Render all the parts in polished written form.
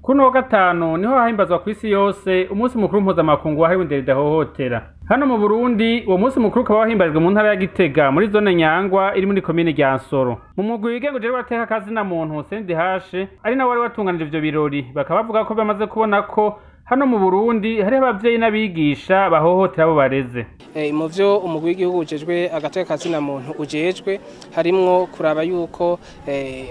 Kuno wa gatanu niho hahimbazwa kw'isi yose umunsi mukuru mpuzamakungu wahariwe indero idahohotera. Hano mu Burundi uwo munsi mukuru ukaba wahimbarijwe mu ntara ya Gitega muri zone Nyangwa iri muri komine Ryansoro. Mu mugwi wigenga ujejwe agateka ka zina muntu CNDH ari nawe wari watunganije ivyo birori, bakaba bavuga ko bamaze kubona ko hano mu Burundi hariho abavyeyi n'abigisha bahohotera abo bareze. Mu vyo umugwi w'igihugu ujejwe agateka ka zina muntu ujejwe harimwo kuraba yuko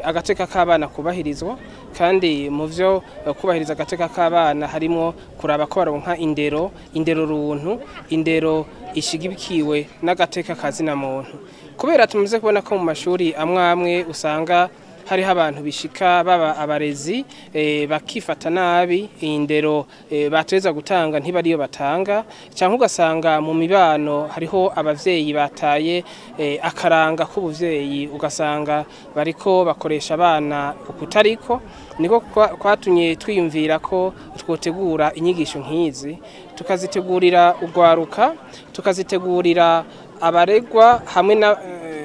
agateka k'abana kubahirizwa, kandi mu vyo kubahiriza agateka k'abana harimwo kuraba ko baronka indero, indero runtu, indero ishigikiwe n'agateka ka zina muntu. Kubera tumaze kubona ko mu mashuri amwe amwe usanga hariho abantu bishika baba abarezi bakifata nabi, indero bateza gutanga ntibariyo batanga, canke ugasanga mu mibano hariho abavyeyi bataye akaranga k'ubuvyeyi, ugasanga bariko bakoresha abana ukutariko. Niko kwatumye twiyumvira ko twotegura inyigisho nk'izi, tukazitegurira urwaruka, tukazitegurira abaregwa hamwe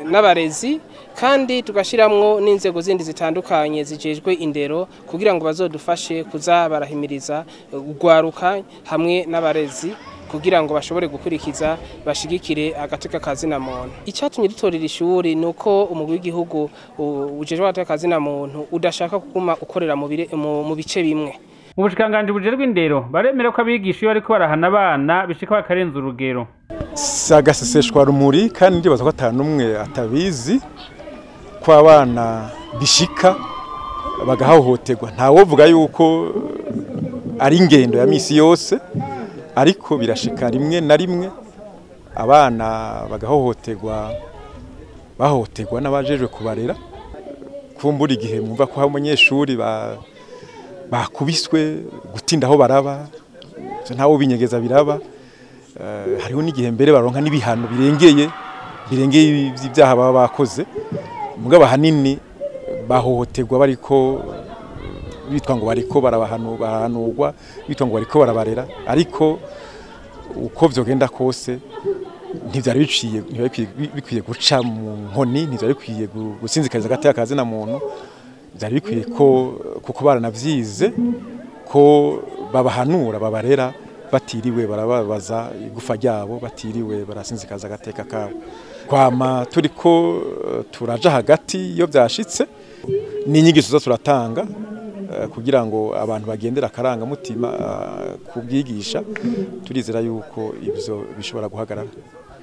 n'abarezi, kandi tugashiramwo n'inzego zindi zitandukanye zijejwe indero kugira ngo bazodufashe kuza barahimiriza urwaruka hamwe n'abarezi kugira ngo bashobore gukurikiza bashigikire agateka ka zina muntu. Icatumye dutorera ishuri nuko umugwi w'igihugu ujejwe agateka ka zina muntu udashaka kuguma ukorera mu bice bimwe. Mu bushikiranganji bujejwe indero baremera ko abigisha iyo bariko barahana abana bishika bakarenza urugero. Sagaseseshwa rumuri, kandi ndibaza ko ata numwe atabizi ko abana bishika bagahohoterwa. Ntawovuga yuko ari ingendo ya misi yose, ariko birashika rimwe na rimwe abana bagahohoterwa, bahohoterwa n'abajejwe kubarera. Kumbura igihe mwumva ko hari umunyeshuri bakubiswe gutinda aho baraba, ntawo binyegeza biraba. Hariho n'igihe mbere baronka n'ibihano birengeye ibyaha baba bakoze, mugabo ahanini bahohoterwa bariko bitwa ngo bariko barahanurwa, bitwa ngo bariko barabarera, ariko uko vyogenda kose ntivyari biciye, bikwiye guca mu nkoni, ntivyari bikwiye gusinzikariza agateka ka zina muntu. Vyari bikwiye ko kuko baranavyize ko babahanura babarera batiriwe barababaza igufa ryabo, batiriwe barasinzikaza agateka kabo. Kwama turiko turaja hagati iyo vyashitse n'inyigisho zo turatanga kugira ngo abantu bagendera akaranga mutima kubwigisha, turizera yuko ivyo bishobora guhagarara.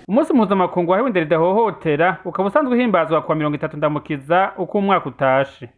Umunsi mpuzamakungu wahariwe indero idahohotera ukaba usanzwe uhimbazwa kuwa 30 Ndamukiza uko umwaka utashe.